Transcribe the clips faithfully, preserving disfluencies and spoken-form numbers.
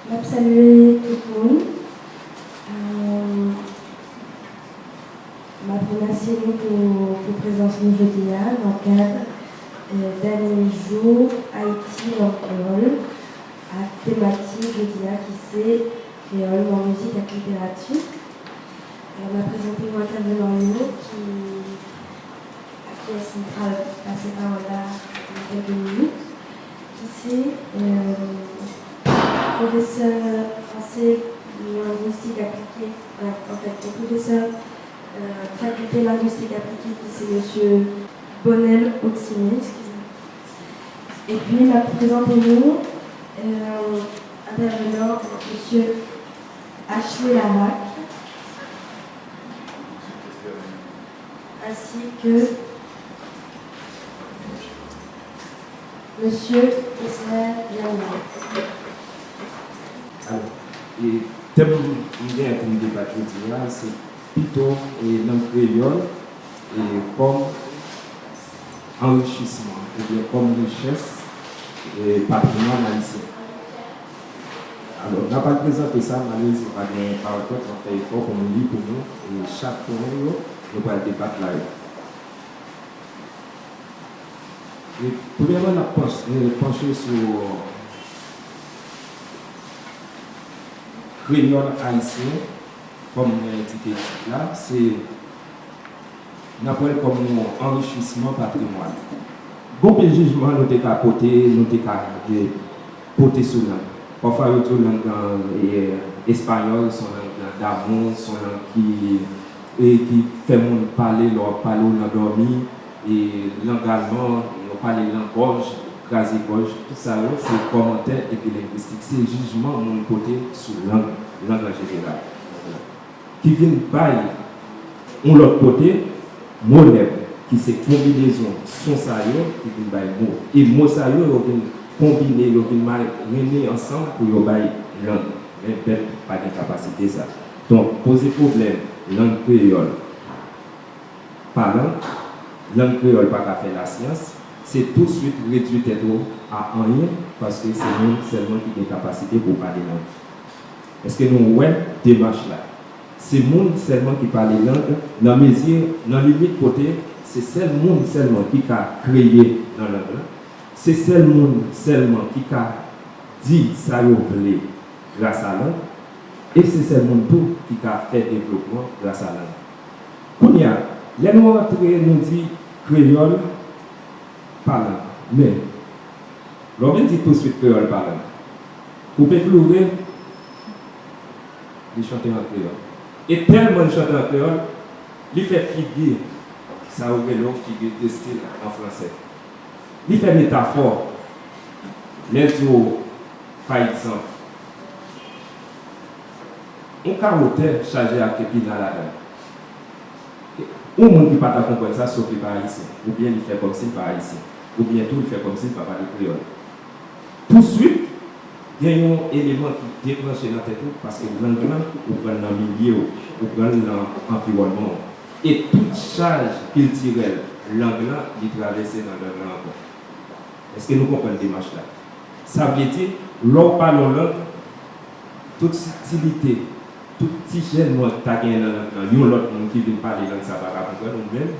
M ap salye tout moun. Euh, m ap remèsye nou pou, pou prezans nou jodi a nan kad, euh, dènye jou Ayiti lang kreyòl ak tematik jodi a ki se kreyòl nan mizik ak literati. Alò, m ap prezante nou entèvenan yo ki, a kiyès m pral pase pawòl la nan kèlke minit, ki se, euh, pwofesè franse lengwistik aplike, euh, anfèt, yon pwofesè, euh, fakilte lengwistik aplike ki se mesye Bonel Oximé, eskize m. Epi, m ap prezante nou, euh, entèvenan, mesye Ashley Laraque, ainsi que Monsieur Kessler Germain. Alò, e tèm m gen pou m debat jodi a, se pito e lang kreyòl e kòm anrichisman oubyen kòm richès e patrimwàn ayisyen. Alò, n ap al prezante sa, malerezman pa gen PowerPoint, m ap fè efò pou m li pou nou, e chak pwen yo, nou pral debat la yo. E premyèman, n ap panch-, e, panche sou kreyòl ayisyen, kòm mwen endike tit la, se n ap wè l kòm yon anrichisman patrimwàn. Gon pil jijman nou te ka pote, nou te ka, e, pote sou lang. Pafwa yo di w lang, e, espayòl se yon lang damou, se yon lang ki, e, ki fè moun pale lè w ap pale w nan dòmi, e, lang alman, yo pale lan gòj, kraze gòj, tout sa yo se kòmantè epi lengwistik, se jijman moun pote sou lang, lang an jeneral. Ki vin bay yon lòt kote mo nèg, ki se konbinezon son sa yo ki vin bay mo. E mo sa yo, yo vin konbine, yo vin ma-, renmen ansanm pou yo bay lang. Men pèp pa gen kapasite sa. Donk, poze pwoblèm lang kreyòl pa lang, lang kreyòl pa ka fè lasyans, se touswit redui tèt ou a anyen, paske se moun sèlman ki gen kapasite pou pale lang. Èske nou wè demach la? Se moun sèlman ki pale lang nan mezi, nan limit kote se sèl moun sèlman ki ka kreye nan lang lan, se sèl moun sèlman ki ka di sa yo vle gras a lang, e se sèl moun tou ki ka fè devlopman gras a lang. Kounye a, lè nou antre, nou di kreyòl pa lang. Men, lè w vin di touswit kreyòl pa lang, koupe ploure, li chante an kreyòl. E tèlman li chante an kreyòl, li fè figi, sa yo rele yon figi de style an fransè. Li fè metafò. Lè l di w, pa egzanp, yon kawo tè chaje ak epina ladan l. Yon moun ki pa ta konprann sa, sòf li pa ayisyen, oubyen li fè kòmsi l pa ayisyen, oubyen tou li fè kòmsi l pa pale kreyòl. Touswit, gen yon eleman ki deklanche nan tèt ou, paske lang lan, ou pran l nan milye w, ou pran l nan anviwònman w. E tout chaj kiltirèl lang lan, li travèse nan lang lan ankò. Èske nou konprann demach la? Sa vle di, lè w pale yon lang, tout sibtilite, tout ti jèn nou ta genyen nan lang lan, yon lòt moun ki vin pale lang sa pa ka konprann, ou menm,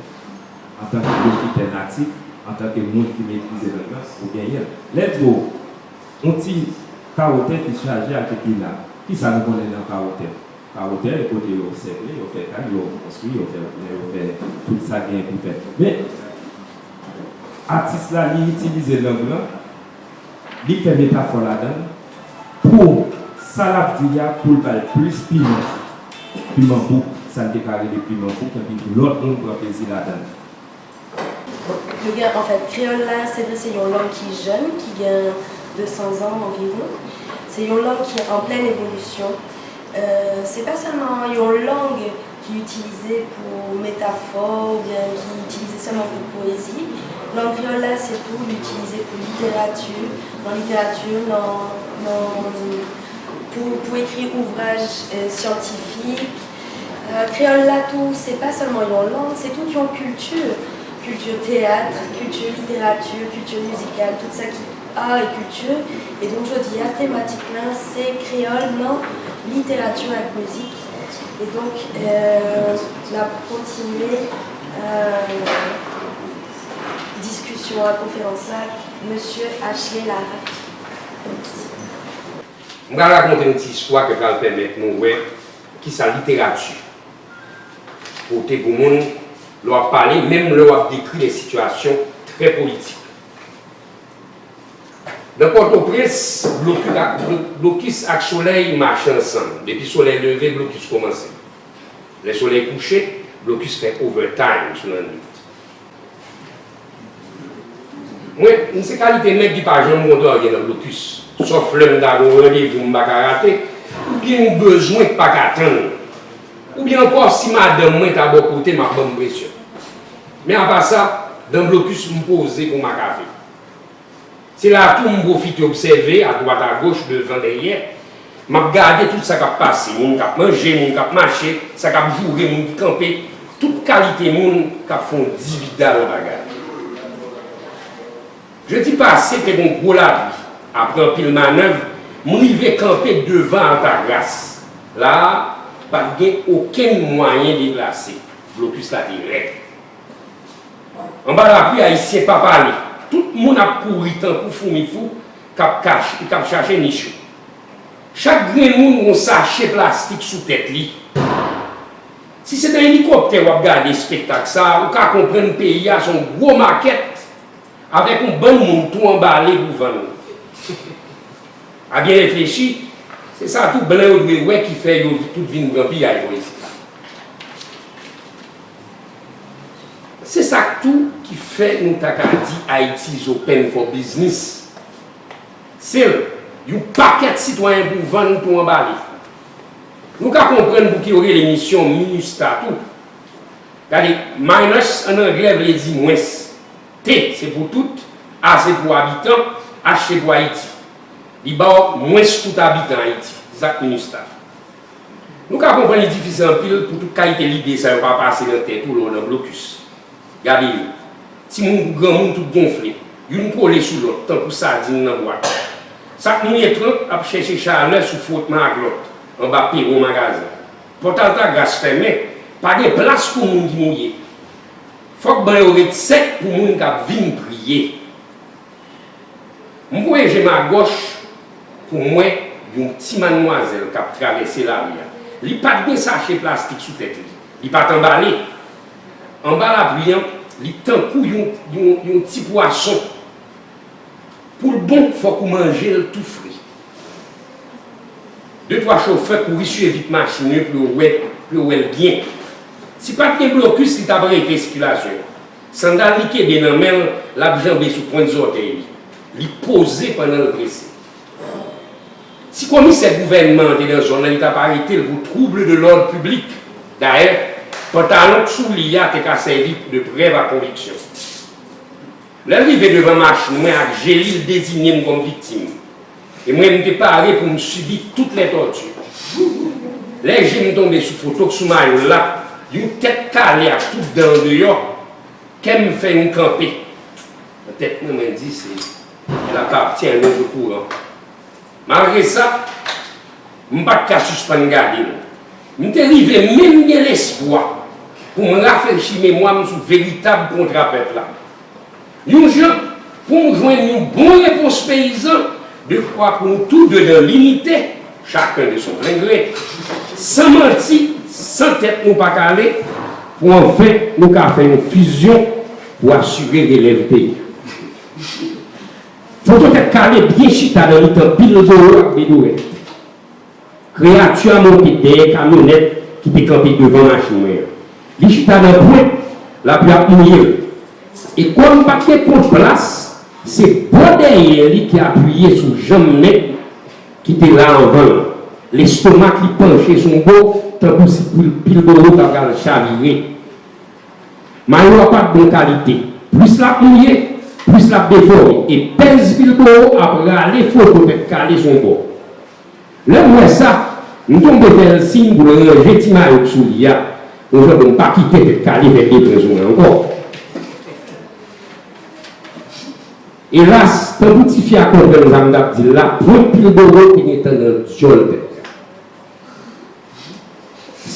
antanke lokitè natif, antanke moun ki metrize lang lan, ou genyen l. Lè di w, yon ti kawo tè ki chaje ak epina, kisa nou konnen nan kawo tè? Kawo tè, e kote yo sèkle, yo fè kay, yo konstwi, yo fè, yo fè tout sa gen pou fè. Men, atis la, li itilize lang lan, li fè metafò ladan l, pou sa l ap di a, pou l ba l plis piman, piman bouk, sa n te ka rele piman bouk, epi lòt moun pran plezi ladan l. Nou gen, anfèt, kreyòl la, se vre, se yon lang ki jèn, ki gen de san zan anviwon. Se yon lang ki an plèn evolisyon. Euh, se pa sèlman yon lang ki itilize pou metafò oubyen ki itilize sèlman pou pwezi. Lang kreyòl la, se tou, li itilize pou literati, nan literati, nan, nan, pou, pou ekri ouvraj, euh, syantifik. Euh, kreyòl la tou, se pa sèlman yon lang, se tout yon kilti. Kilti teyat, kilti literati, kilti mizikal, tout sa ki Art et culture. E donk, jodi a, tematik lan se kreyòl nan literati ak mizik. E donk, euh, n ap kontinye, euh, diskisyon an, konferans la, ak mesye Ashley Laraque. Mèsi. M pral rakonte yon ti istwa ki pral pèmèt nou wè kisa literati pote pou moun lè w ap pale, menm lè w ap dekri de sitiyasyon trè politik. Nan Pòtoprens, blokis ak, blokis ak solèy mache ansanm. Depi solèy leve, blokis kòmanse. Lè solèy kouche, blokis fè overtime sou lannwit. Mwen, m se kalite nèg ki pa janm kontrarye nan blokis. Sòf lè m ta gen yon randevou m pa ka rate, oubyen yon bezwen k pa ka tann. Oubyen ankò, si madanm mwen ta bò kote m, ap ban m presyon. Men apa sa, dan blokis, m poze kon makafè. Se la tou m pwofite obsève, adwat agoch, devan, dèyè. M ap gade tout sa k ap pase, moun k ap manje, moun k ap mache, sa k ap joure, moun ki kanpe, tout kalite moun k ap fè yon dividal bagay. Jedi pase, te gen gwo lapli. Apre anpil manèv, m rive kanpe devan Altagras. La a, pa t gen okenn mwayen deplase. Blokis la te rèd. Anba lapli, Ayisyen pa pale. Tout moun ap kouri tankou foumi fou k ap kach-, k ap chache nich yo. Chak grenn moun gen yon sache plastik sou tèt li. Si se nan elikoptè w ap gade espektak sa a, ou ka konprann peyi a se yon gwo makèt avèk yon bann moun tou anbale pou vann. A byen reflechi, se sa tou blan yo dwe wè ki fè yo tout vin pran piyay bò isit la. Se sa tou ki fè nou ta ka di Haiti is open for business. Se l, yon pakèt sitwayen pou vann tou anbale. Nou ka konprann pouki yo rele misyon MINUSTAH tou. Gade, minus an anglè vle di mwens. T se pou tout, A se pou abitan, H se pou Ayiti. Li ba w mwens tout abitan Ayiti. Se sa k MINUSTAH. Nou ka konprann li difisil anpil pou tout kalite lide sa yo pa pase nan tèt ou lè w nan blokis. Gade yo. Timoun kou granmoun tout gonfle. Youn kole sou lòt, tankou sadin nan bwat. Sa k mouye trant ap chèche chalè sou fwotman ak lòt, anba pewon magazen. Pòt Altagras fèmen, pa gen plas pou moun ki mouye. Fòk ban yo ret sèk pou moun k ap vin priye. M voye je m agòch pou m wè yon ti madmwazèl k ap travèse lari a. Li pa t gen sache plastik sou tèt li. Li pa t anbale. Anba lapli an, li tankou yon, yon, yon ti pwason. Pou l bon, fòk ou manje l tou fre. De twa chofè kouri swiye vit machin yo pou yo wè, pou yo wè l byen. Si pa t gen blokis, li t ap arete sikilasyon an. Sandal li kenbe nan men l, l ap janbe sou pwent zòtèy li. Li poze pandan l prese. Si komisè gouvènman an te nan zòn nan, li t ap arete l pou trouble de l'ordre public. Dayè, pantalon k sou li a te ka sèvi de prèv a konviksyon. Lè l rive devan machin mwen ak je li, l dezinye m kòm viktim. E mwen, m te pare pou m sibi tout lè tòti. Lè je m tonbe sou foto k sou mayo l la, yon tèt kale ak tout dan andeyò, kè m fè yon kanpe. Nan tèt mwen, mwen di, se, elle appartient à un autre courant. Malgre sa, m pa t ka sispann gade l. M te rive menm gen lespwa pou m rafrechi memwa m sou veritab kontra pèp la. Yon jan pou m jwenn yon bon repons peyizan, de kwa pou nou tou de dans l'unité, chacun de son plein gré, san manti, san tèt nou pa kale, pou anfen nou ka fè yon fizyon pou asire relèv peyi a. Foto tèt kale byen chita nan mitan pil bowo ak bedorèt. Kreyati a monte dèyè kamyonèt ki te kanpe devan machin mwen an. Li chita nan pwent, lapli ap mouye l. E kòm pa t gen kont plas, se bò dèyè li ki apiye sou janm nèg ki te la anvan l. Lestomak li panche sou yon bò, tankou si pil, pil bowo ta pral chavire. Mayo a pa t bon kalite. Plis l ap mouye, plis l ap defòme. E pèz pil bowo ap rale foto tèt kale sou yon bò. Lè m wè sa, m tonbe fè l siy pou l ranje ti mayo k sou li a, yon jan pou m pa kite tèt kale fè depren sou mwen ankò. Elas, tankou tifi a konprann sa m t ap di l la, pwent pil boro te gentan nan dyòl tèt.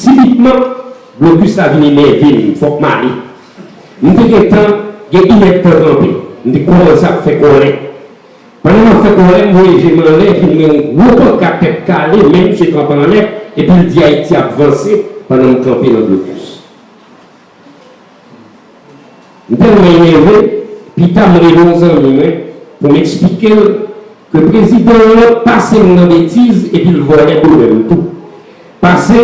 Sibitman, blokis la vin enève m, fòk m ale. M te gentan gen inèdtan kanpe. M te kòmanse ap fè kòlè. Pandan m ap fè kòlè, m voye je m anlè, epi m wè yon gwo pankat tèt kale, men misye kanpe anlè, epi l di Ayiti ap vanse pandan m kanpe nan blokis. M tèlman enève, pita m rele yon zanmi mwen pou m eksplike l ke prezidan an pase m nan betiz epi l vòlè do mwen tou. Pase,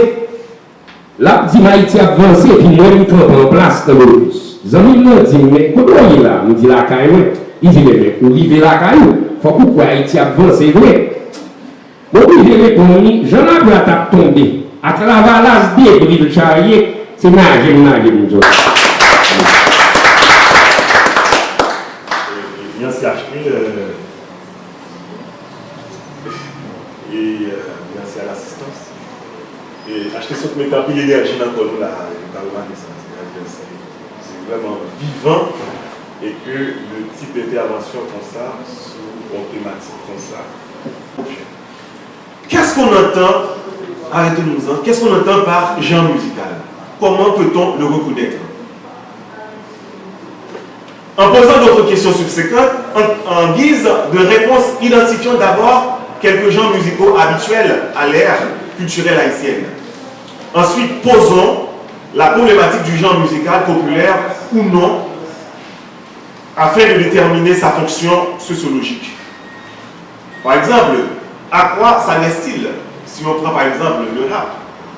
l ap di m Ayiti ap vanse epi mwen m kanpe an plas nan blokis. Zanmi m nan di m, "Men, kote w ye la?" M di, "Lakay mwen." Li di, "Men, men, ou rive lakay ou, fòk ou kwè Ayiti ap vanse vre." Mwen oblije reponn li, jan lapli a t ap tonbe, ak lavalas debri l charye, se naje m naje m di w. Merci H P, euh, et euh, merci à l'assistance. Et H P sot mete anpil enèji nan kò nou la, nou ka remake sa, se, se, se vrèman vivan, e ke le tip entèvansyon konsa, sou yon tematik konsa. Qu'est-ce qu'on entend, arrêtons-nous-en, qu'est-ce qu'on entend par genre musical? Comment peut-on le reconnaître? En posant d'autres questions subséquentes, en, en guise de réponse, identifions d'abord quelques genres musicaux habituels à l'ère culturelle haïtienne. Ensuite, posons la problématique du genre musical populaire ou non afin de déterminer sa fonction sociologique. Par exemple, à quoi s'adresse-t-il si on prend par exemple le rap,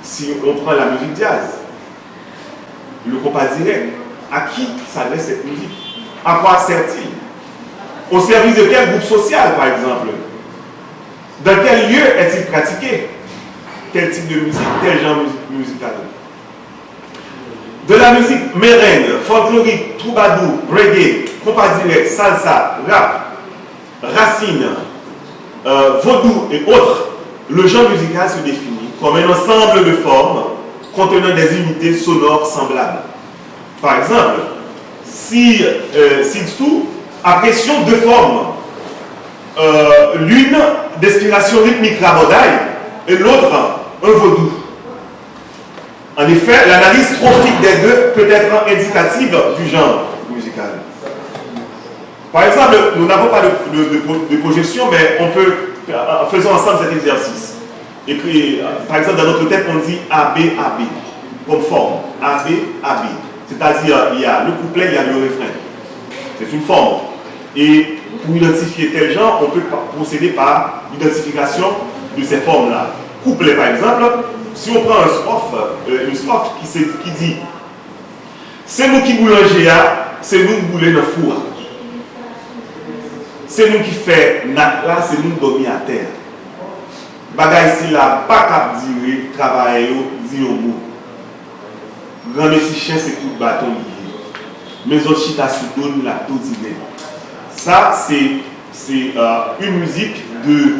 si on prend la musique jazz, le compas direct, à qui s'adresse cette musique? À quoi sert-il? Au service de quel groupe social, par exemple? Dans quel lieu est-il pratiqué? Tel type de musique, tel genre musique musicale. De la musique merengue, folklorique, troubadour, reggae, compas direct, salsa, rap, racine, euh, vaudou et autres, le genre musical se définit comme un ensemble de formes contenant des unités sonores semblables. Par exemple, si, euh, ci-dessous, apprécions deux formes, euh, l'une d'inspiration rythmique rabòday et l'autre un vaudou. En effet, l'analyse trophique des deux peut être indicative du genre musical. Par exemple, nous n'avons pas de, de, de pro- de projection, mais on peut, euh, faisons ensemble cet exercice. Écrit, euh, par exemple, dans notre tête, on dit A B A B, comme forme. A B A B. C'est-à-dire, il y a le couplet, il y a le refrain. C'est une forme. Et pour identifier tel genre, on peut pa- procéder par l'identification de ces formes-là. Couplet, par exemple, si on prend un strophe, euh, une strophe qui, se- qui dit, se nou ki boulanje a, se nou k boule nan fou a. Se nou ki fè nat la, se nou k dòmi atè a. Bagay sila pa k ap dire, travayè yo, di yon mo. Granmesi chen se kout baton li ye. Men zòt chita sou do n, l ap dodinen. Ça, c'est, c'est, euh, une musique de,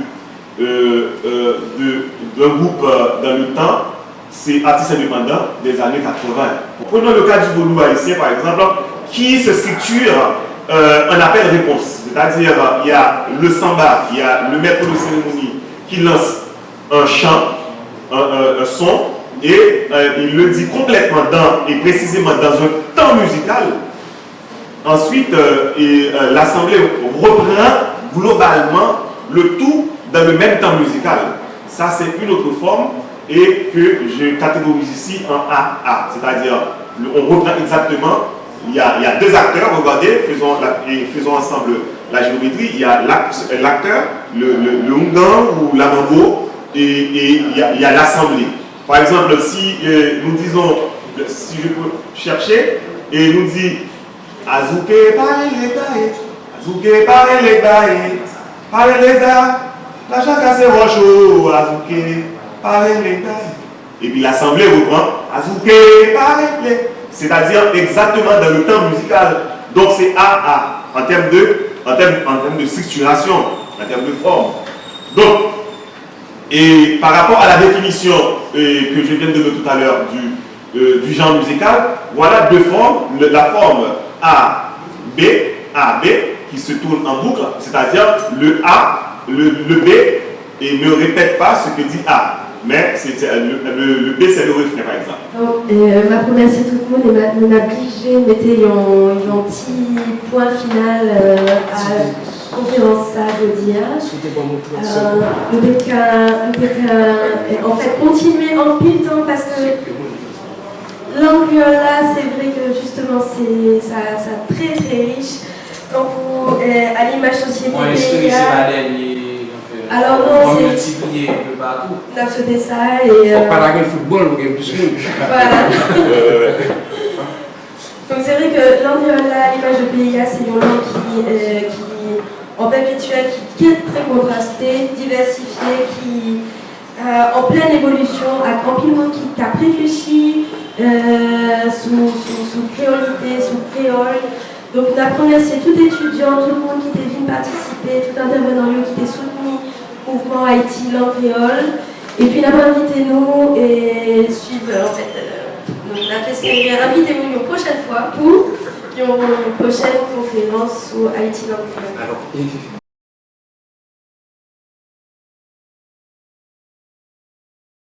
euh, euh, de, d'un groupe, euh, dans le temps. C'est artiste indépendant des années quatre-vingts. Prenons le cas du vaudou haïtien, par exemple, qui se structure, euh, en appel-réponse. C'est-à-dire, euh, il y a le samba, il y a le maître de cérémonie qui lance un chant, un, un- un son, et, euh, il le dit complètement dans, et précisément dans un temps musical. Ensuite, euh, et, euh, l'assemblée reprend globalement le tout dans le même temps musical. Ça, c'est une autre forme et que je catégorise ici en A A, c'est-à-dire le- on reprend exactement, il y a, il y a deux acteurs, regardez, faisons, la- et faisons ensemble la géométrie, il y a l'act- l'acteur, le, le, le houngan ou la mambo, et, et il y a, il y a l'assemblée. Par exemple, si euh, nous disons, si je peux chercher, et nous dit, Azouke pa rele gaye, azouke pa rele gaye, pa rele gaye, lajan kase wòch o, azouke pa rele gaye. Et puis l'assemblée reprend, azouke pa rele. C'est-à-dire exactement dans le temps musical. Donc c'est A A en termes de, en termes, en termes de structuration, en termes de forme. Donc, et par rapport à la définition euh, que je viens de donner tout à l'heure du, euh, du genre musical, voilà deux formes. Le- la forme A B, A B, qui se tourne en boucle, c'est-à-dire le A, le, le B, et ne répète pas ce que dit A. Mais c'est, c'est le, le, le B, c'est le refrain, par exemple. Donc, euh, m ap remèsye tout moun e nou ap blije mete yon, yon ti pwen final euh, a konferans sa jodi a. Euh, nou te ka, nou te ka, euh, an fèt, kontinye anpil tan paske lang kreyòl la, se vre ke jisteman, se, sa, sa trè, trè rich. Tankou euh, a limaj sosyete peyi a. Mwen espere se pa dènye konferans. Alò non, se. Fò miltipliye enpe patou. N ap swete sa e. Fòk pa ta gen foutbòl pou gen plis moun. Vwala. Donk se vre ke lang kreyòl la, a limaj de peyi a, se yon lang ki, euh, ki an pèpetyèl, ki, ki trè kontraste, divèsifye, ki euh, an plèn evolisyon, ak anpil moun ki, k ap reflechi euh, sou, sou, sou kreyolite, sou kreyòl. Donk n ap remèsye tout etidyan, tout moun ki te vin patisipe, tout entèvenan yo ki te soutni mouvman Ayiti Lang Kreyòl. Epi n ap envite nou e swiv, anfèt, euh, n ap espere envite nou yon pwochèn fwa pou yon pwochèn konferans sou Ayiti Lang Kreyòl.